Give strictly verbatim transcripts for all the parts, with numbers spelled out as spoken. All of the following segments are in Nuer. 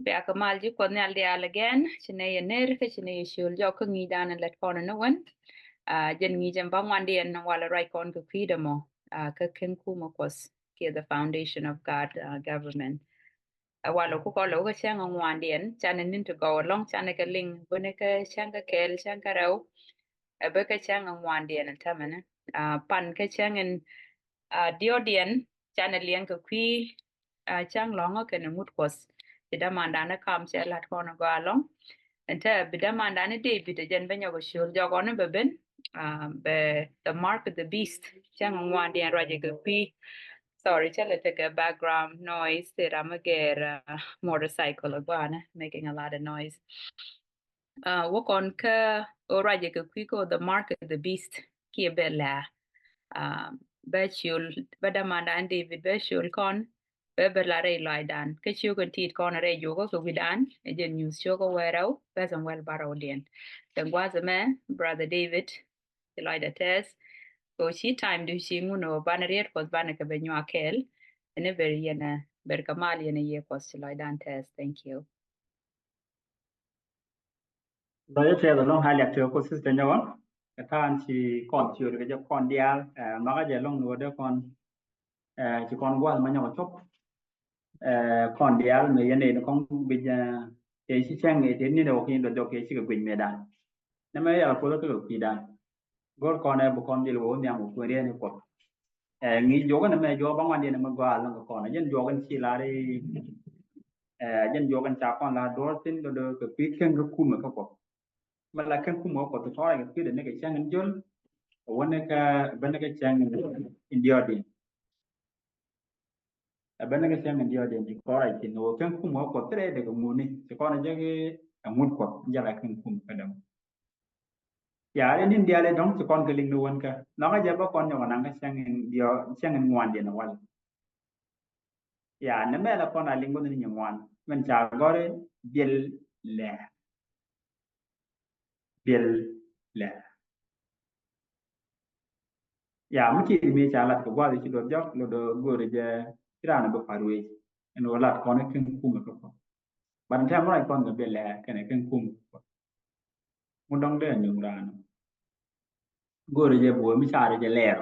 Bia kɛ mal ji̱ Kuɔth Nhial diaal again. Ci nɛ yɛ ner kä ci nɛ yɛ ciöl jɔk kä ŋi̱i̱cdan in lät kɔn in ni wen. Ah, jɛn ŋi̱i̱c ɛn ba ŋuandiɛn walɛ ruac kɔn kɛ kui̱dɛ mɔ. Ah, kä ken kumɛ Kuɔth kiɛ the foundation of God, ah, government. Ɛ walɛ ku kɔn lɛ wä kä cäŋ ŋuandiɛn, canɛ ni̱n ti gɔw ɛlɔ̱ŋ, canɛ kɛ liŋ, bä ni kä cäŋ kä kɛɛl, cäŋ kä rɛw. Ɛ bä kä cäŋ ŋuandiɛn ɛn tämɛnɛ. Ah, pan kä cäŋ in, ah, diɔ̱ɔ̱diɛn, canɛ liɛŋ kɛ kui̱, ah, cäŋ lɔ̱ŋä kɛnɛ ŋut Kuɔth. Ci dämandan ni kam cɛ la̱t kɔn gɔaa ɛlɔ̱ŋ. Ɛn te bi dämandan ni David ɛ jɛn bä nyɔk ɛ ciöl jɔk ɔn bɛ ben, ah, bɛ the mark of the beast. Cäŋ ŋuandiɛn ruacɛ kɛ kui̱. Sorry, cä lɛ tekɛ background noise, te ram mi gɛɛr, ah, motorcycle ɛ gua̱a̱nɛ, making a lot of noise. Ah, wä kɔn kä ɣöö ruacɛ kɛ kui̱ kä the mark of the beast kiɛ bɛ lɛ. Ah, bɛ ciöl, bɛ dämandan David bɛ ciöl kɔn, bɛ bɛ la rɛy lɔaacdan. Kä ciökɛn tit kɔn rɛy juɔkä kɛ wi̱dan, ɛ jɛn Nyuuth ciökä wäl rɛw, bɛ thɛm wäl bärɔwdiɛn. Kɛ gua̱a̱th ɛmɛ, Brother David, ci lɔcdä tɛth. Kɛ ɣöö ci time du ci ŋun ɣöö banɛ riet Kuɔth banɛ kɛ bɛ nyuak kɛɛl. Ɛn ɛ ber yɛn ɛ, ber kɛ mal yɛn ɛ yɛ Kuɔth ci lɔcdan tɛth. Thank you. Lɔcdä tɛth ɛlɔ̱ŋ, a liak tëë ku sister Nyawal. Kɛ ta̱a̱n ci kɔn ciöt kɛ jɛ kɔn diaal, eh, nhɔakä jɛ ɛlɔ̱ŋ ni wä dee kɔn, eh, ci kɔn gua̱a̱th ma nyɔk ɛ cop. Eh, kɔn diaal mëë yɛn in kɔn guic, eh, tëë ci cäŋ ëë tëë ni̱n ɛ wä keny dɔ̱diɔk tëë cikɛ guic mëëdan. Nɛmɛ yal Kuoth kä kɛ kui̱dan. Go̱r kɔn ɛ bi kɔn dhil wä wä nhiam wä kuën riɛn i̱ Kuɔth. Eh, ŋi̱i̱c juɔk ɛn ɛmɛ juɔk ba ŋuandiɛn ɛmɛ gɔaa ɛlɔ̱ŋ kɛ kɔn. Ɛ jɛn juɔk ɛn ci lar i̱, eh, ɛ jɛn juɔk ɛn ca kɔn lar duɔ̱ɔ̱r thi̱n do̱do̱ kɛ kui̱ keŋ kä kumɛ kä Kuɔth. Mɛ la keŋ kumɛ kä Kuɔth tɔ̱ rɛy kɛ kui̱dɛ ni kɛ cäŋ in jöl. Wä ni kä, bä ni kɛ cäŋ in diɔ̱ɔ̱diɛn. Ɛ bä ni kɛ cäŋ in diɔ̱ɔ̱diɛn ti kɔn rɛy thi̱n wä keŋ kumɛ kä Kuɔth thilɛ dee kɛ ŋuni. Ci kɔn jɛ kɛ ɛ ŋut Kuɔth jɛ la keŋ kumɛ kä däm. Ya, in din diaal in dɔ̱ŋ ci kɔn kɛ liŋ ni wän kä. Nhɔakä jɛ bä kɔn nyɔk ɛ naŋ kä cäŋ in diɔ̱ɔ̱, cäŋ in ŋuandiɛn wal. Ya, nɛmɛ la kɔn a liŋ bä ni nyin ŋuan. Min ca gɔ̱ri biɛl lɛ. Biɛl lɛ. Ya, mi ti mi ca lat kɛ gua̱a̱th ci duɔth jɔk, lot ɣöö go̱o̱ri jɛ ci raan bi pa̱r wec. Ɛn ɣöö lat kɔn keŋ kumɛ kä Kuɔth. But in tɛm ruac kɔn kɛ biɛl lɛ kɛnɛ keŋ kumɛ kä Kuɔth. Ŋu dɔ̱ŋ dee nyuŋ raan. Go̱o̱ri jɛ bi wä mi ca rɔ jɛ lɛɛr.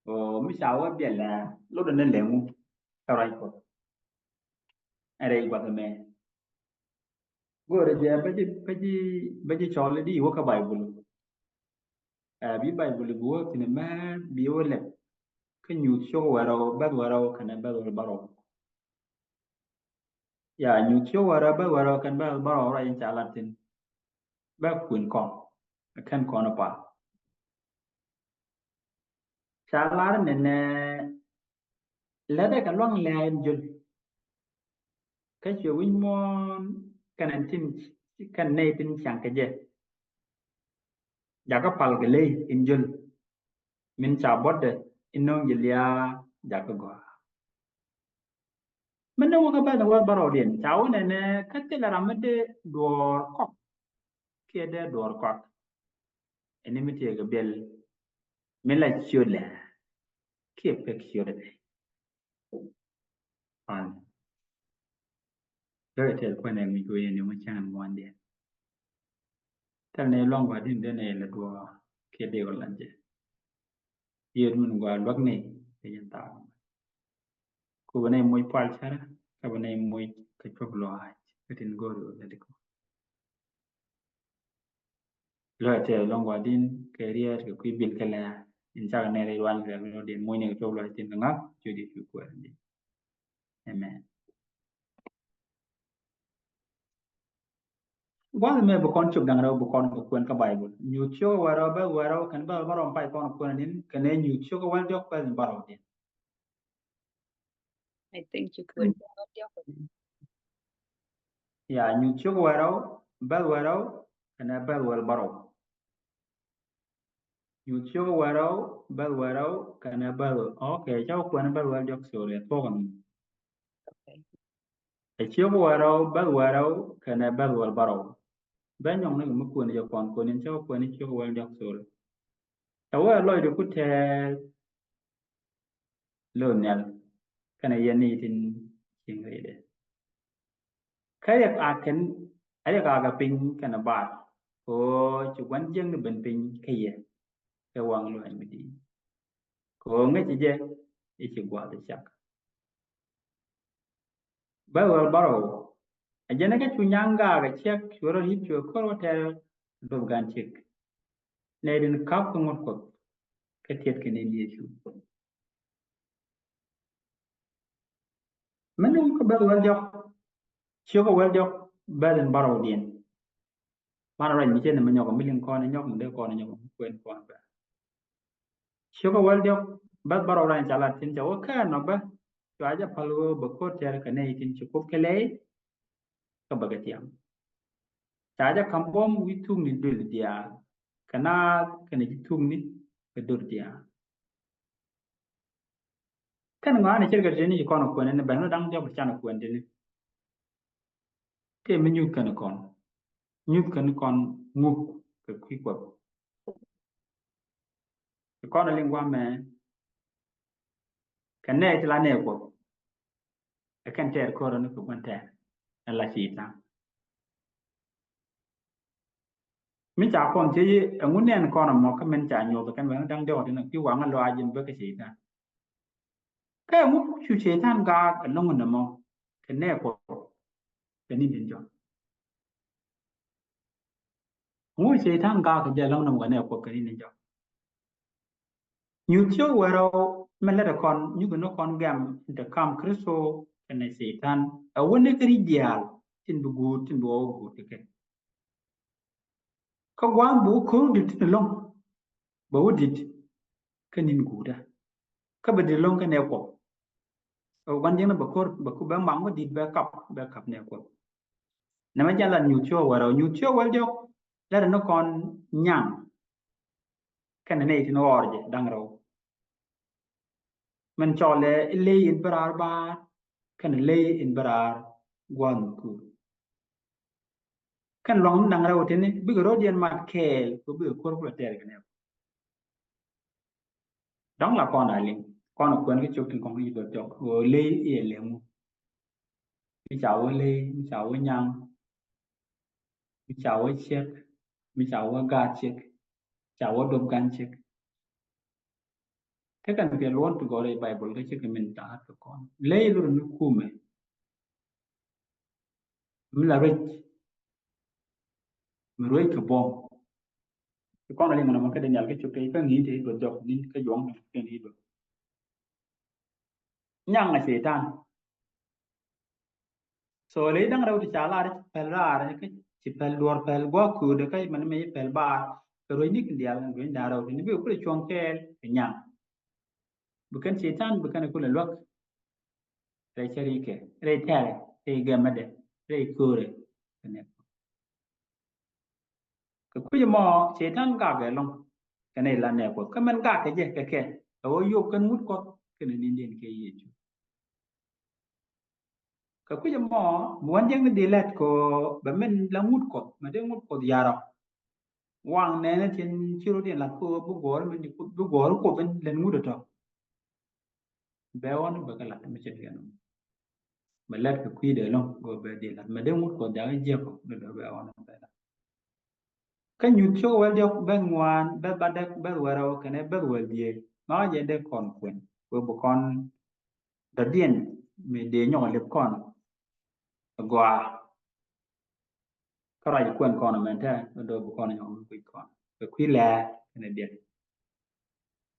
Ɔ, mi ca wä biɛl lɛ, lot ni lɛ ŋu kä ruac Kuɔth. Ɛ rɛy gua̱th ɛmɛ. Go̱o̱ri jɛ bä ji̱, bä ji̱, bä ji̱ cɔl di wä kä Baibul. Ɛ, bi Baibul bi wä thi̱n mɛ bi wä lɛp. Kä Nyuuth ciökä wäl rɛw, bäth wäl rɛw kɛnɛ bäth wäl bärɔw. Ya, Nyuuth ciökä wäl rɛw, bäth wäl rɛw kɛnɛ bäth wäl bärɔw ruac in ca lat thi̱n. Bä kuën kɔn, ɛ kɛn kɔn ɛ pal. Ca lar nɛnɛ lätdɛ kɛ luaŋ lɛ̈ɛ̈ in jöl. Kä cuɛ wi̱c muɔ̱ɔ̱n kɛnɛ tin, kɛn nɛy tin ciaŋ kɛ jɛ. Jakä pal kɛ ley in jöl. Min ca buɔtdɛ in no̱o̱ŋ ji̱ lia̱a̱ jakä gɔaa. Min ni wä kä bäth wäl bärɔwdiɛn ca wä nɛnɛ kä thilɛ ram mi dee duɔ̱ɔ̱r kɔk kiɛ dee duɔ̱ɔ̱r kɔak. Ɛn ni mi tëëkɛ biɛl mi la ciöt lɛ kiɛ pek ciöt ɛ pɛy. An. Dee tɛth kuanɛ mi cuɛ yɛn ni wä cäŋ ɛn ŋuandiɛn. Thil ni luaŋ gua̱di̱n dee ni lɛ duɔ̱ɔ̱r kiɛ dee wä lan jɛ. Yiëë min gɔaa luäk ni kɛ yɛn thaak. Ku bɛ nɛy moc pual cärä, kä bɛ nɛy moc kɛ cuɔp lɔaac kä tin go̱o̱ri wä lɛ dikɔ. Lɔaac tɛth luaŋ gua̱di̱n kɛ riɛɛt kɛ kui̱ bil kɛ lɛ in cakɛ nɛy rɛy ruany kɛ lɔdiɛn moc ni kɛ cuɔp lɔaac tin kɛ ŋa̱k cu di cu kuɛɛr di. Amen. Gua̱th mɛ bi kɔn cop da̱ŋ rɛw bi kɔn kɛ kuɛn kä Baibul. Nyuuth ciökä wäl rɛw bäth wäl rɛw kɛn bäth bärɔw pay kɔn kuɛn nin kɛn ɛ Nyuuth ciökä wäl diɔ̱k bäth bärɔw din. I think you could. Ya, Nyuuth ciökä wäl rɛw bäth wäl rɛw kɛn ɛ bäth wäl bärɔw. Nyuuth ciökä wäl rɛw bäth wäl rɛw kɛn ɛ bäth. Okay, ca kuɛn bäth wäl diɔ̱k, sorry, thuɔ̱k ɛn. Okay. Ɛ ciökä wäl rɛw bäth wäl rɛw kɛn ɛ bäth wäl bärɔw. Bɛ nyɔŋ ni kɛ mi kuɛn jɛ kɔn kuɛn in ca kuɛn in ciökä wäl diɔ̱k, sorry. Ɛ wä lɔcdɛ ku tɛth lo̱ nhial kɛnɛ yɛn ni tin cieŋ rɛydɛ. Kä riɛk a kɛn, a riɛk a kɛ piny kɛnɛ baar. Kɛ ɣöö ci gua̱n jiäkni ben piny kä yɛ kɛ waŋ luaac mi di̱i̱t. Kɛ ɣöö ŋäci jɛ i̱ ci gua̱a̱th i̱ cak. Bäth wäl bärɔw. A jɛn ɛ kä cu nyaŋ gaak ɛ ciɛk, cuɛ rɔ ri̱t, cuɛ ko̱r wä tɛr duɔth gan ciek. Nɛy tin ka̱p kä ŋut Kuɔth kä tiɛt kɛ ni Yecu. Mi nyɔk kä bäth wäl diɔk, ciök kä wäl diɔk, bäth in bärɔwdiɛn. Man ruac mi cɛ ni mi nyɔk mi liŋ kɔn inyɔk, mi dee kɔn inyɔk, mi kuɛn kɔn bɛ. Ciök kä wäl diɔk, bäth bärɔw rany ca lat thi̱n, ca wä kɛn nɔ bä. Cua jɛ päl ɣöö bɛ ko̱r tɛr kɛ nɛy tin ci Kuoth kɛ lɛy, kä bɛ kɛ tiam. Ca jɛ ka̱m buɔ̱m wi̱i̱ thukni duël diaal, kɛ naath kɛnɛ ji̱ thukni kɛ dor diaal. Kɛn ŋɔaani ce̱tkɛ tini ci kɔn kuɛn ni, bɛn ni da̱ŋ diɔk can kuɛn tini. Tëë mi nyuth kɛn kɔn. Nyuth kɛn kɔn ŋuk kɛ kui̱ Kuɔth. Kɛ kɔn a liŋ guamɛ kɛ nɛy ti la nɛy Kuɔth. Ɛ kɛn tɛɛr kɔrɛ ni kɛ gua̱n tɛɛr ɛ la Cɛytan. Mi ca kɔn thiec i̱ ɛŋu nɛn kɔn ɛmɔ kä min ca nyoth kɛn wɛn da̱ŋ diɔk tin a kui̱ waŋä lɔaac in bä kɛ Cɛytan. Kä ɛŋu cu Cɛytan gaak ɛlɔ̱ŋ nɛmɔ kɛ nɛy Kuɔth kɛ ni̱n tin jɔk? Ŋu Cɛytan gaak kɛ jɛ ɛlɔ̱ŋ nɛmɔ kɛ nɛy Kuɔth kɛ ni̱n tin jɔk? Nyuth ciök wäl rɛw mi lät ɛ kɔn, nyuth ni kɔn gɛm in te kam Kritho kɛnɛ Cɛytan. Ɛ wä ni kä ri̱c diaal tin bi guut, tin bi wä wä guut kɛ kɛ. Kä gua̱a̱th bi wä ko̱r dit tin ɛlɔ̱ŋ. Bɛ wä dit kä ni̱n guutdä. Kä bɛ dit ɛlɔ̱ŋ kä nɛy Kuɔth. Ɛ wä gua̱n jiäkni bɛ ko̱r, bɛ ku bɛ maŋ wä dit bɛ kap, bɛ kap nɛy Kuɔth. Nɛmɛ jɛn la nyuth ciök wäl rɛw, nyuth ciök wäl diɔk. Lät ni kɔn nyaŋ kɛnɛ nɛy tin ɣɔr jɛ da̱ŋ rɛw. Min cɔlɛ i̱ ley in bi raar baar kɛnɛ ley in bi raar gua̱a̱th mi kuur. Kɛn luaŋ mi da̱ŋ rɛw tini bikɛ ro̱diɛn mat kɛɛl kɛ bikɛ ko̱r kulɛ tɛɛr kɛ nɛy. Dɔ̱ŋ la kɔn a liŋ kɔn a kuɛn kä ciök tin kɔn kä ci duɔth jɔk ɣöö ley i̱ ɛ ley ŋu. Mi ca wä ley, mi ca wä nyaŋ, mi ca wä ciek, mi ca wä gaat ciek, ca wä duɔth gan ciek. Tekɛ ni kɛ luɔn ti gɔrɛ Baibol kä cikɛ min ta̱a̱t kɛ kɔn. Ley lur ni kumɛ. Mi la ruec. Mi ruec kɛ buɔ̱m. Ti kɔn a liŋ nɔmɔ kä Daniel kä ciök te kä ŋi̱i̱c te i̱ duɔth jɔk ni̱n kä juɔ̱ŋ ni kä ni i̱ duɔth. Nyaŋ a Cɛytan. So ley da̱ŋ rɛw ti ca lar ci päl raar kä ci päl duɔ̱ɔ̱r päl gua̱a̱k köödɛ kä mɛn mɛ ci päl baar. Kɛ ruec ni kin diaal ruec da̱ŋ rɛw ti ni bi kulɛ cuɔ̱ŋ kɛɛl kɛ nyaŋ. Bi kɛn Cɛytan bi kɛn kulɛ luäk. Rɛy cɛ rikɛ rɛy tɛrɛ rɛy gɛmɛdɛ rɛy köörɛ. Kɛ kui̱c mɔ Cɛytan gak ɛlɔ̱ŋ kɛnɛ ila nɛy Kuɔth kä mɛn gak kɛ jɛ kɛ kɛ kɛ wä yop kɛn ŋut Kuɔth kɛnɛ ni̱ndiɛn kɛ Yecu. Kɛ kui̱c ɛmɔ mi wän jiäkni dhil lät kɛ bɛ min la ŋut Kuɔth mɛ dee ŋut Kuɔth yarɔ. Waŋ nɛnɛ tin ci rot in lath kɛ bi guɔ̱ɔ̱r min bi guɔ̱ɔ̱r Kuoth in lät ŋut ɛ tɔ. Bɛ ɣɔn bɛ kɛ lath mi ce̱tkɛ nɔ. Bɛ lät kɛ kui̱dɛ lɔ̱ŋ bɛ dhil lath mɛ dee ŋut Kuɔth jakä jiäk kɔ bɛ dɔ bɛ ɣɔn bɛ lath. Kä nyuth ciök wäl diɔk bɛth ŋuan bɛth bädäk bɛth wäl rɛw kɛnɛ bɛth wäl dhieec. Ma jɛ dee kɔn kuɛn wee bi kɔn dɔ̱diɛn mi dee nyɔk lip kɔn. Gɔaa. Kä ruac kuɛn kɔn mɛn tɛ kä dɔ̱ bi kɔn nyɔk mi kui̱ kɔn kɛ kui̱ lɛɛ kɛnɛ diɛt.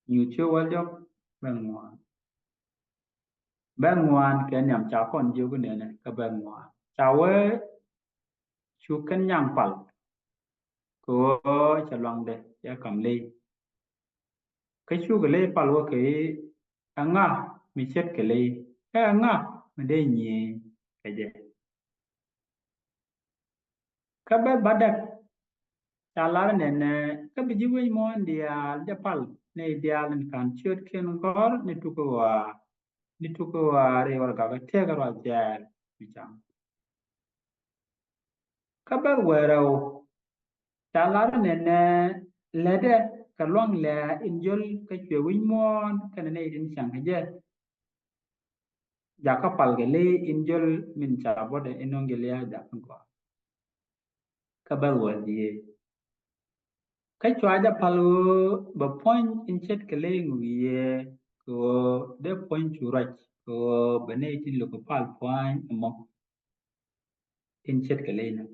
Nyuth ciök wäl diɔk bɛth ŋuan. Bɛth ŋuan kɛ nhiam ca kɔn jiök nɛnɛ kä bɛth ŋuan ca wee cu kɛn nyaŋ pal. Kɛ ɣöö cɛ luaŋdɛ cɛ kam ley. Kä cukɛ ley pal wä kɛ i̱ ɛŋa mi ce̱tkɛ ley kä ɛŋa mi dee nyiee kɛ jɛ. Kä bɛth bädäk ca lar nɛnɛ kä bi ji̱ wec muɔ̱ɔ̱n diaal jɛ pal nɛy diaal in ka̱n ciötkiɛn gɔ̱r ni tukä ɣɔaa ni tukä ɣɔaa rɛy warɛgak kä tëkä ruac jɛɛl mi cam. Kä bɛth wäl rɛw ca lar nɛnɛ lätdɛ kɛ luaŋ lɛ̈ɛ̈ in jiöl kä cuɛ wi̱c muɔ̱ɔ̱n kɛnɛ nɛy tin ca̱ŋ kɛ jɛ. jakä pal kɛ ley in jäl min ca bɔdɛ in nöŋ jɛ lia̱a̱ jakä gɔaa. Kä bɛ̈th wäl diee. Kä cua jɛ pal ɣöö bɛ puɔ̱ny in ce̱tkɛ ley ŋuk yiëë kɛ ɣöö dee puɔ̱ny cu ruac kɛ ɣöö bɛ nɛy tin luk pal pua̱ny ɛmɔ in ce̱tkɛ ley näk.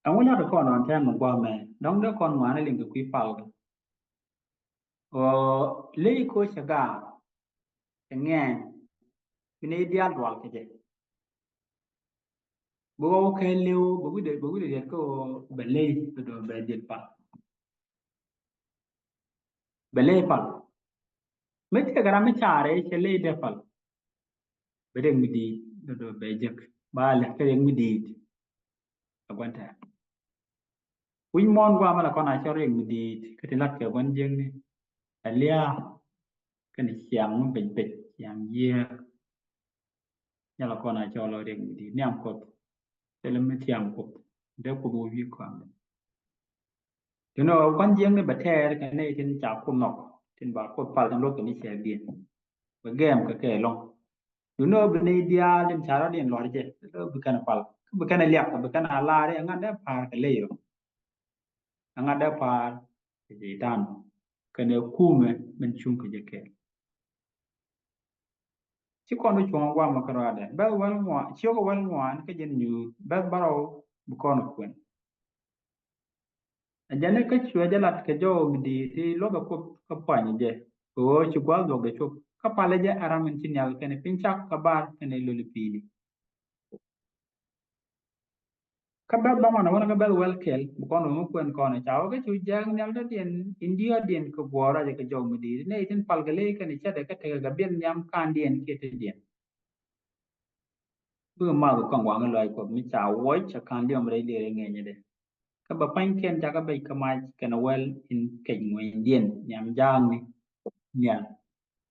Ɛŋu la̱t kɔn ɔn tɛn mi gua̱a̱mɛ dɔ̱ŋ dee kɔn ŋuani liŋ kɛ kui̱ pal kɛ ɣöö ley ko̱ cɛ gaar cɛ ŋɛɛny bi nɛy diaal dual kɛ jɛ. Bi ɣɔw kɛ liw bɛ wi̱dɛ bɛ wi̱dɛ riɛt kä ɣöö bɛ ley bɛ do̱ bɛ dhil pal. Bɛ ley pal. Mi tëëkɛ ram mi caarɛ cɛ ley dee pal. Bɛ dee mi di̱i̱t bɛ do̱ bɛ jek ba lɛk kɛ riɛk mi di̱i̱t. A gua̱n tɛ̈r wi̱c muɔ̱ɔ̱n gua̱a̱mɛ la kɔn a cɔl riɛk mi di̱i̱t kä ti la̱t kɛ gua̱n jiäkni. Ɛ lia̱a̱ kɛnɛ ciaŋ mi bec bec ciaŋ yiëëk. Nyal a kɔn a cɔl ɔ riɛk mi di̱i̱t nhiam Kuoth. Thilɛ mi thiam Kuoth dee Kuoth wä wi̱i̱ kɔn. Duundɛ ɣöö gua̱n jiäkni bɛ tɛɛr kɛ nɛy tin ca Kuoth nhɔk tin ba Kuoth pal tin luɔth kɛ ni cɛɛkdiɛn. Bɛ gɛɛm kɛ kɛ ɛlɔ̱ŋ. Duundɛ ɣöö bi nɛy diaal tin ca rɔ̱diɛn luɔ̱r jɛ bi kɛn pal kä bi kɛn liak kɛ bi kɛn a laar i̱ ɛŋa dee pa̱a̱r kɛ ley rɔ. Ɛŋa dee pa̱a̱r kɛ Cɛytan kɛnɛ kumɛ min cuŋ kɛ jɛ kɛɛl. Ci kɔn bi cuɔ̱ŋ guamɔ kɛ rɔadɛ bɛ̈th wäl ŋuan ciökɛ wäl ŋuan kä jɛn nyuuth bɛ̈th bärɔw bi kɔn kuɛn. Ɛ jɛn kä cuɛ jɛ lat kɛ jɔw mi di̱i̱t ti luɔth ɛ Kuoth kä puany jɛ kɛ ɣöö ci gua̱th luɔk dee cop kä palɛ jɛ ɛ ram in ci nhial kɛnɛ piny cak kä bar kɛnɛ loli pi̱i̱ni. Kä bɛ̈th bä man a wän kä bɛ̈th wäl kɛl bi kɔn wä mi kuɛn kɔn ca wä kä cu jääk nhial dɔ̱diɛn in diɔ̱ɔ̱diɛn kɛ guɔ̱ɔ̱r racɛ kɛ jɔw mi di̱i̱t nɛy tin pal kɛ ley kɛnɛ cätdɛ kä tekɛ kɛ biɛl nhiam ka̱ndiɛn kiɛ tetdiɛn. Bikɛ math kɔn waŋ in lɔaac Kuɔth mi ca wuɔc ca ka̱n liɔm rɛy liɛr in ŋɛnyɛ dɛ. Kä bɛ pa̱nykiɛn ca kɛ bec kä mac kɛnɛ wäl in kec ŋuɛnydiɛn nhiam jaakni nhial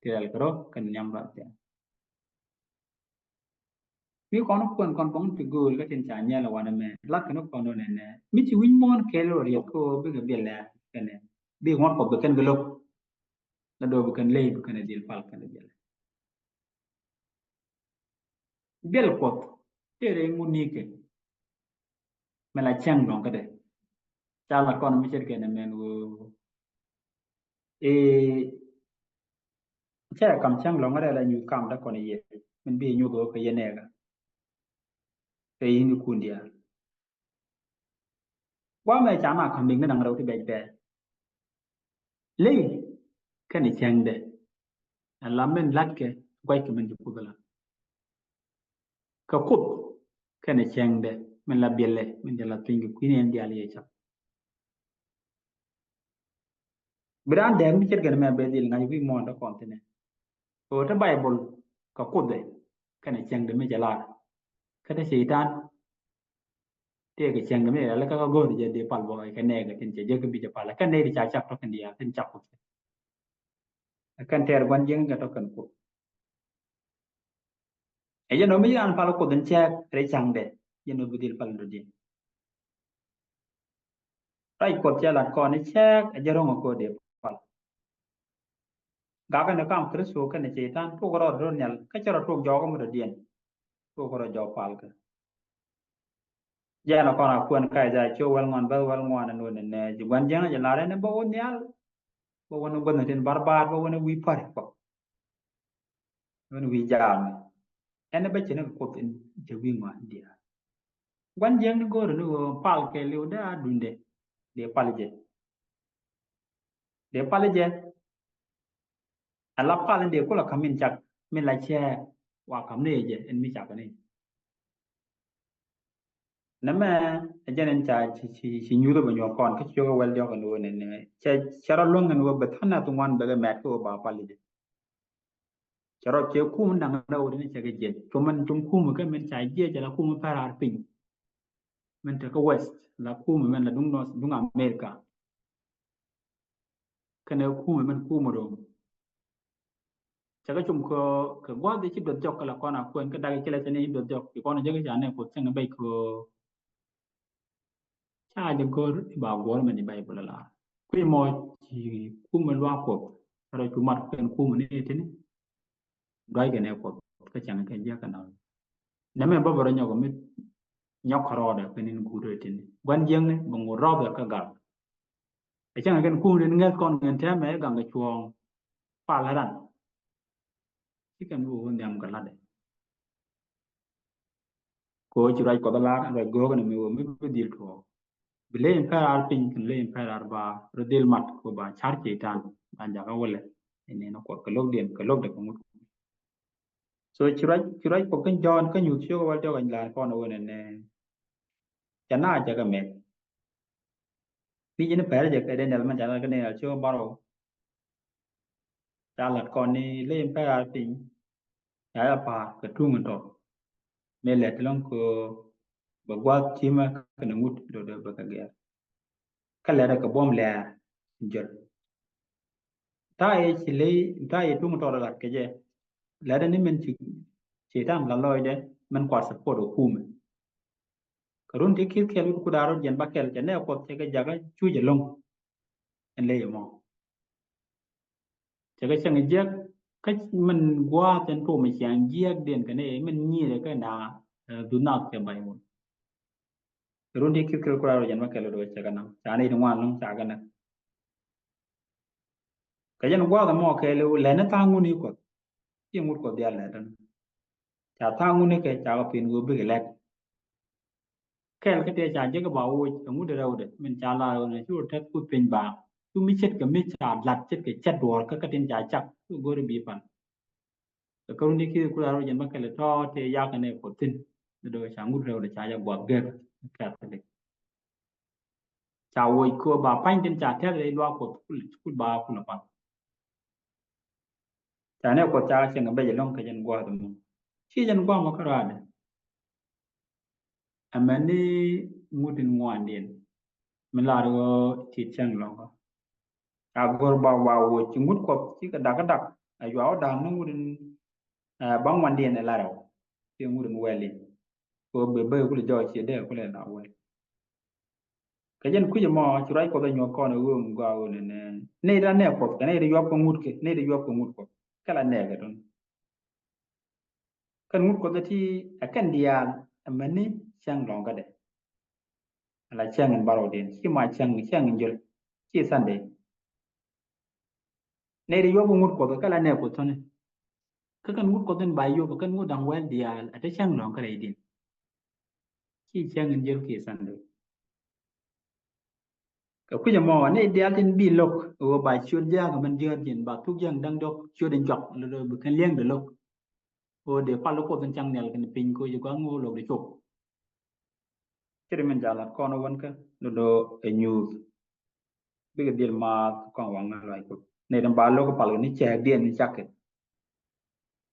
ti rɛl kɛ rɔ kɛnɛ nhiam ruath thiaŋ. Mi kɔn kuɛn kɔn bɔŋ ti gööl kä tin ca nyɛl wanɛ mɛ lat kɛn kɔn dɔn ɛnɛ mi ci wi̱ny muɔ̱ɔ̱n kɛɛl rɔ riɛk kä bikɛ biɛl lɛ kɛnɛ bi ŋuɔ̱t Kuɔth bi kɛn kɛ lo̱k. La dɔɔ bi kɛn ley bi kɛn dhil pal kɛn biɛl. Biɛl Kuɔth tëë rɛy ŋun nikɛ. Mɛ la cäŋ lɔ̱ŋ kädɛ ca la kɔn mi ce̱tkɛ nɛ mɛn ɣöö ëë cɛ kam cäŋ lɔ̱ŋ kädɛ la nyuth kam dä kɔn yɛ min bi nyuth ɣöö kɛ yɛ nɛɛkä. Kɛ yini kun diaal. Guamɛ ca na ka̱m liŋ ni naŋ rɛw ti bɛc bɛɛ. Ley kɛnɛ cäŋdɛ ɛn la min latkɛ guackɛ min ci Kuoth la. Kɛ Kuoth kɛnɛ cäŋdɛ min la biɛlɛ min jɛ la piny kɛ kui̱n ɛn diaal yɛ cap. Bi raan dɛɛk mi ce̱tkɛ ni mɛ bɛ dhil ŋa̱c wi̱i̱ muɔ̱ɔ̱n dä kɔn thi̱nɛ. Ɣöö te Baibol kɛ Kuoth ɛ kɛnɛ cäŋdɛ mi cɛ lar. Kä te Cɛytan tëëkɛ cäŋ kɛ mi rɛl kä kä go̱o̱r jɛ dee pal bä kɛ nɛɛkɛ tin cɛ jek kä bi jɛ pal kɛn nɛy ti ca cak tɔk kɛn diaal tin cak Kuoth. Kɛn tɛɛr gua̱n jiäkni kɛ tɔk kɛn Kuoth. Ɛ jɛn ɔ mi ci raan pal Kuoth in cɛɛk rɛy cäŋdɛ jɛn ɔ bi dhil pal in dɔ̱diɛn. Ruac Kuɔth cɛ lat kɔn i̱ cɛɛk ɛ jɛ ro̱ŋ ɛ kööt dee pal. Gakɛ ni kam Kritho kɛnɛ Cɛytan tuɔk rɔ do̱r nhial kä cɛ rɔ tuɔk jɔɔk mi dɔ̱diɛn. Tuɔk rɔ jɔɔk pal kɛ. Jɛn ɛ kɔn a kuɛn ka Ithaya ciök wäl ŋuan bäth wäl ŋuan ɛn wen ɛnɛ ji̱ gua̱n jiäkni jɛ lar ɛn ɛ bä wä nhial. Bä wä ni guänh tin barbar bä wä ni wi̱i̱ pa̱ri kɔk. Wä ni wi̱i̱ jaam ɛn ɛ bä cɛ ni kɛ Kuoth in cɛ wi̱i̱ ŋuan diaal. Gua̱n jiäkni go̱o̱ri ni ɣöö pal kɛ liw dee a duundɛ dee pal jɛ. Dee pal jɛ. Ala pal in dee kulɛ ka̱m in cak min la cɛɛk wa ka̱m ni jɛ in mi cak ni. Nɛmɛ ɛ jɛn in ca ci ci ci nyuuth bɛ nyuɔk kɔn kä ci cok ɛ wäl diɔk in wä nɛn nɛmɛ cɛ cɛ rɔ luäŋ in wä bɛ tha̱n nath ŋuan bɛ kɛ mɛt kä wä ba pal jɛ. Cɛ rɔ cɛ kum daŋ rɛw wä ni cɛ kɛ jiɛc cum min cum kum kä min ca jiɛc cɛ la kum pär ar piny. Min te kä West la kum min la duŋ North duŋ America. Kɛnɛ kumɛ mɛn kumɛ rom. Cɛ kɛ cum kɛ kɛ gua̱th i̱ ci duɔth jɔk kɛ la kɔn a kuɛn kä dak i̱ ci la cɛ ni duɔth jɔk i̱ kɔn a jek i̱ ca nɛ Kuoth cäŋ i̱ bɛc kɛ ca jɛ gör i̱ ba guɔ̱r mɛn i̱ Baibol ala. Kui̱ mɔ ci kumɛ luaak Kuɔth. Kä rɔ cu mat kɛn kumɛ ni tini. Duac kɛn ɛ Kuɔth kä cäŋ kɛn jiäk kɛ naŋ. Nɛmɛ bä bä rɔ nyɔk mi nyɔk kärɔɔdɛ kɛ nin guut rɛ tini. Gua̱n jiäkni bɛ ŋut rɔɔdɛ kä gal. Ɛ cäŋ kɛn kum rin ŋäth kɔn ŋɛn tɛmɛ ɛ gaŋ kɛ cuɔ̱ɔ̱ŋ pal ran. Ci kɛn bi wä nhiam kɛ latdɛ. Ko ci ruac Kuɔth lar ruac go̱o̱k ni mi wä mi bi dhil tuɔɔk. Bi ley in pɛr ar piny kɛn ley in pɛr ar ba rɔ dhil mat ko ba car Cɛytan ba jakä wälɛ. Ini ni Kuɔth kɛ lo̱kdiɛn kɛ lo̱kdɛ kɛ ŋut. So ci ruac ci ruac Kuɔth kä Jɔ̱ɔ̱n kä nyuth ciök wäl jɔk ɛn lar kɔn wen ɛn ca na jakä mɛk. Ni jini pɛr jɛ kɛ Daniel mɛn ca lat kä Daniel ciök baro. Ca lat kɔn ni ley in pɛr ar piny. Ca ya pa̱a̱r kɛ tuŋ in tɔt. Mëë lɛt ti lɔŋ kɛ bɛ gua̱th cimɛ kɛnɛ ŋut do̱do̱ bɛ kɛ gɛr. Kä lɛt kɛ buɔ̱m lɛɛr in jör. Ta̱a̱ yɛ ci ley ta̱a̱ yɛ tuŋ in tɔt lat kɛ jɛ. Lɛt ni min ci Cɛytan la lɔcdɛ min kuat support ɔ kumɛ. Kɛ run ti ki̱th kɛl wi̱c ku da̱a̱r rot jɛn ba kɛl cɛ nɛ Kuɔth cɛ kɛ jakä cuc ɛlɔ̱ŋ. Ɛn ley ɛmɔ. Cɛ kɛ cäŋ jiäk kä min gua̱a̱th ɛn tuɔm ciaŋ jiäkdiɛn kɛ ni min nyi̱i̱rɛ kɛ na dhun nath kɛ ba̱ny wun. Run ti ki̱th kɛl ku da̱a̱r rot jɛn ba kɛl do̱ cɛ kɛ naŋ ca ni ti ŋuan lɔ̱ŋ ca kɛ naŋ. Kɛ jɛn gua̱a̱th ɛmɔ kɛɛliw lɛn ni tha̱a̱ŋ ŋuni Kuɔth. Ci ŋut Kuɔth diaal lɛt ɛn ca tha̱a̱ŋ ŋuni kɛ ca kɛ pin ɣöö bikɛ lɛt. Kɛl kä tëë ca jek ba woc ɛ ŋut rɛwdɛ min ca lar ɣöö nɛ cu rɔ tɛth kuth piny baaŋ. Cu mi ce̱tkɛ mi ca lat ce̱tkɛ cɛt duɔ̱ɔ̱r kä kä tin ca cak cu go̱ri bi pan. Kɛ kärun ti ki̱th ku lar ɣöö jɛn bä kɛl tɔ̱ tëë yak kɛ nɛ Kuɔth thi̱n. Ni do̱ ca ŋut rɛwdɛ ca jɛ guath gɛr kɛth kɛ dek. Ca woc kɛ ɣöö ba pa̱ny tin ca tɛth rɛy luaak Kuɔth kul kul ba kul a pan. Ca nɛ Kuɔth ca cieŋ a bɛc ɛlɔ̱ŋ kɛ jɛn gua̱a̱th ɛmɔ. Ci jɛn gua̱a̱th mɔ kä raadɛ. Ɛmɛni ŋut in ŋuandiɛn mi lar ɣöö ti cieŋ lɔ̱ŋä. Ca go̱r ba wa woc ci ŋut Kuɔth ci kɛ dak kä dak a yua wä dak ni ŋut in ba ŋuandiɛn ɛ lar ɛ wä. Ci ŋut in wɛl in kɛ ɣöö bɛ bä kulɛ jɔɔc ci dee kulɛ la wɛl. Kɛ jɛn kui̱c ɛmɔ ci ruac Kuɔth ɛ nyuɔth kɔn ɛ ɣöö ŋuŋ gɔaa ɣöö nɛnɛ nɛy ti la nɛɛk Kuɔth kɛ nɛy ti yuɔp kɛ ŋut kɛ nɛy ti yuɔp kɛ ŋut Kuɔth kɛ la nɛɛk ɛ tun. Kɛn ŋut Kuɔth ɛ ti ɛ kɛn diaal ɛ mɛni cäŋ lɔ̱ŋkädɛ. Ala cäŋ in barɔwdiɛn ci ma cäŋ cäŋ in jol ci Sunday. Nɛy ti yuɔp kɛ ŋut Kuɔth kɛ la nɛɛk Kuɔth tɔ̱ni. Kä kɛn ŋut Kuɔth in ba yuɔp kɛn ŋut da̱ŋ wɛl diaal ɛ te cäŋ lɔ̱ŋkä rɛydiɛn. Ci cäŋ in jol ki Sunday. Kɛ kui̱c ɛmɔ ni diaal tin bi lo̱k ɣöö ba ciöt jaak mɛn jiäär ji̱n ba thuk jiäk da̱ŋ diɔ̱k ciöt in juak lo̱k bi kɛn li̱eŋdɛ lo̱k. Ɣöö dee pal Kuɔth in cäŋ nhial kɛn piny koci gua̱a̱th ŋo̱o̱k lo̱k di cop. Ci ri min jalat kɔn wänkä lo̱k ɛ nyuuth. Bikɛ dhil maath kɔn waŋ luac Kuɔth ni rin ba lo̱k pal ni cɛɛkdiɛn ni cakɛ.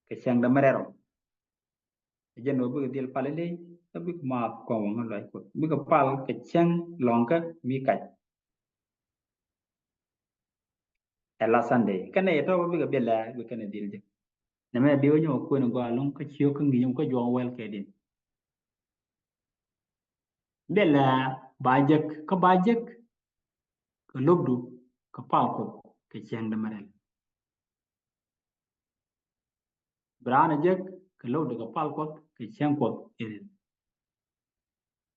Kɛ cäŋ dämɛ rɛl rɔ. Ɛ jɛn ɣöö bikɛ dhil pal iley kä bikɛ maath kɔn waŋ luac Kuɔth bikɛ pal kɛ cäŋ lɔ̱ŋkä bi kac. Ɛ la Sunday kɛnɛ yɛ tɔ̱ bikɛ bi lɛ bikɛ kɛnɛ dhil jek. Nɛmɛ bi wä nyɔk kuën gɔaa lo̱ŋ kä ciök kä ŋi̱i̱c kä juɔk wɛl kɛ din. Bi lɛ ba jek kä ba jek kɛ lo̱kdu kɛ pal Kuɔth kɛ cäŋ dämɛ rɛl. Bi raan a jek kɛ lo̱kdu kɛ pal Kuɔth kɛ cäŋ Kuɔth irin.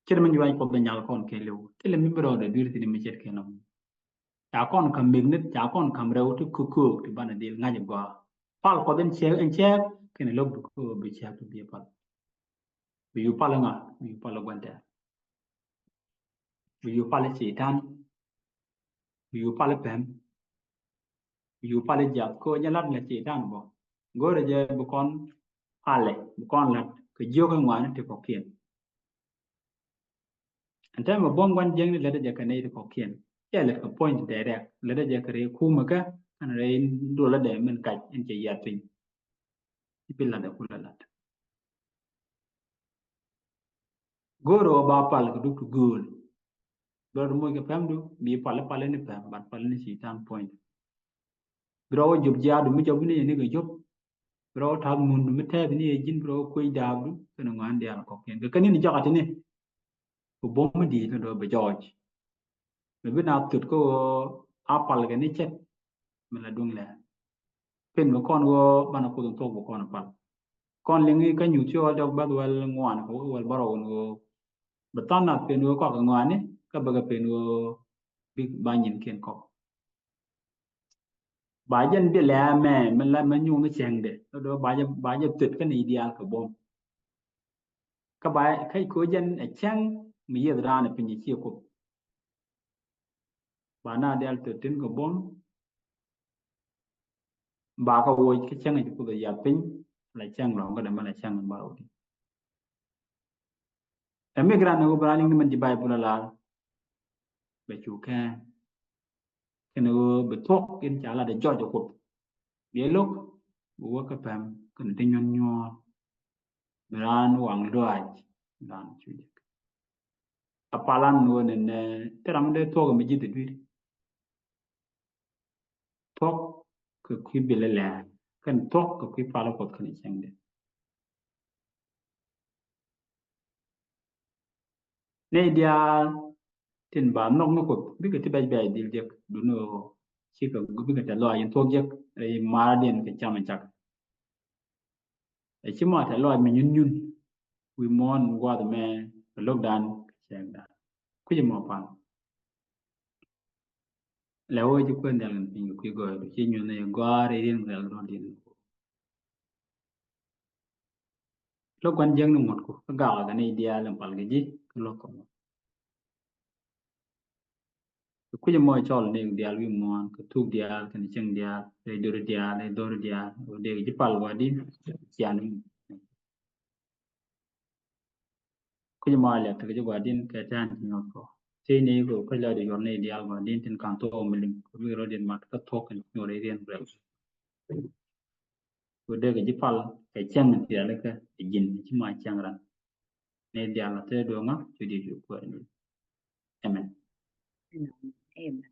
Ce̱t mi nyuac Kuɔth bi nyal kɔn kɛɛliw thilɛ mi bi rɔɔdɛ dui̱r thi̱n mi ce̱tkɛ nɔm. Ca kɔn ka̱m meknit ca kɔn ka̱m rɛw ti kököök ti banɛ dhil ŋa̱c a gɔaa. Pal Kuɔth in cɛɛk in cɛɛk kɛnɛ lo̱kdu kä bi cɛɛk ti bi pal. Bi yu pal ŋa bi yu pal gua̱n tɛɛr. Bi yu pal Cɛytan. Bi yu pal pɛm. Bi yu pal jiath kä nyɛ lat lɛ Cɛytan bɔ. Go̱rɛ jɛ bi kɔn palɛ bi kɔn lat kɛ jiök ŋuani ti kɔkiɛn. Ɛn tɛmɛ buɔ̱m gua̱n jiäkni lätdä jɛ kɛ nɛy ti kɔkiɛn. Cɛ lät kɛ point direct lätdä jɛ kɛ rɛy kumɛ kä ɛn rɛy duɔlädɛ min kac ɛn cɛ yiath piny. I̱ pi latdɛ kulɛ lat. Go̱o̱rɛ wä ba pal kɛ duk ti gööl. Bi rɔ moc kɛ pɛmdu bi pal pal ni pɛm bat pal ni Cɛytan point. Bi rɔ wä jop jiaadu mi jɔp ni yɛ ni kɛ jop. Bi rɔ wä ta̱th mundu mi tɛth ni yɛ ji̱n bi rɔ wä kuec daapdu kɛnɛ ŋɔaani diaal kɔkiɛn kɛ kɛn ni ni jɔk a ti ni. Bi buɔ̱m mi di̱i̱t ni dɔ̱ bi jɔɔc. Mi bi na thut kä ɣöö a pal kɛ ni cɛt. Mi la duŋ lɛ Pen kɛ kɔn ɣöö banɛ Kuoth in thuɔ̱k bɛ kɔn pal. Kɔn liŋ i̱ kä Nyuuth cɔɔl dɔk bäth wäl ŋuan kɛ wä wäl bärɔw in ɣöö bɛ tha̱a̱ŋ nath pen ɣöö kɔakɛ ŋɔaani kä bɛ kɛ pen ɣöö bik ba nyinkiɛn kɔk. Ba jɛn bi lɛ mɛ mɛ la mɛ nyuŋ ni cɛŋdɛ. Lɔ dɔ ba jɛ ba jɛ thöt kä ni diaal kɛ buɔ̱m. Kä ba kä ko jɛn ɛ cɛŋ mi yieth raan ɛ piny ɛ ciɛ Kuoth. Ba na diaal thöt tin kɛ buɔ̱m. Ba kä woc kä cäŋ ci Kuoth a yath piny. La cäŋ lɔŋ kä dämɛ la cäŋ in ba rɔ di. Ɛ mi gran ni wä bra liŋ ni mɛn ci Baibul a lar. Bɛ cu kɛ kɛn wä bi thuɔk in ca lat a jɔc a Kuoth. Bi lo̱k bi wä kä pɛm kɛn ti nyuɔn nyuɔn. Bi ran waŋ luaac ran cu jek. A palan wä ni nɛ ti ram dee thuɔk mi ji̱th a dui̱r. Thuɔk kɛ kui̱ bilɛ lɛɛr kɛn thuɔk kɛ kui̱ pal Kuɔth kɛn cɛŋdɛ. Nɛy diaal tin ba nhɔk ni Kuoth bikɛ ti bɛc bɛc dhil jek duni ɣöö cikɛ bikɛ tɛ lɔaac in thuɔk jek rɛy maradiɛn kɛ cam in cak. Ɛ ci ma tɛ lɔaac mi nyun nyun wi̱i̱ muɔ̱ɔ̱n gua̱a̱th mɛ kɛ lo̱kdan kɛ cɛɛkdan. Kui̱c mɔ pan. Lɛ wee ji̱ kuën nhial kɛn piny kɛ kui̱ gɔɔy du ci nyuɔ̱n ni gɔaar i̱ riɛn kɛ rɛl rɔ̱diɛn. Lo̱k gua̱n jiäkni ŋuɔ̱tku kä gakɛ kɛ ni diaal in pal kɛ ji̱ kä lo̱k kɛ ŋuɔ̱t. Kɛ kui̱c mɔ cɔl ni diaal wi̱i̱ muɔ̱ɔ̱n kɛ thuk diaal kɛn cieŋ diaal rɛy dori diaal rɛy dori diaal wä dee kɛ ji̱ pal gua̱di̱n cian. Kui̱c mɔ a liak tekɛ ji̱ gua̱di̱n kɛ tɛ̈n ti nyuɔth kɔ. Tëë ni kɛ kui̱c la di yuɔr ni diaal gua̱di̱n tin ka̱n thok mi liŋ kɛ mi rɔ diɛn mat kä thok kɛn nyuɔr i̱ riɛn rɛl. Kɛ dee kɛ ji̱ pal kɛ cɛŋ in thiali kɛ ji̱n ci ma cɛŋ ran. Ni diaal a tëë duɔ̱ŋä cu di cu kuɛɛni. Amen. Amen.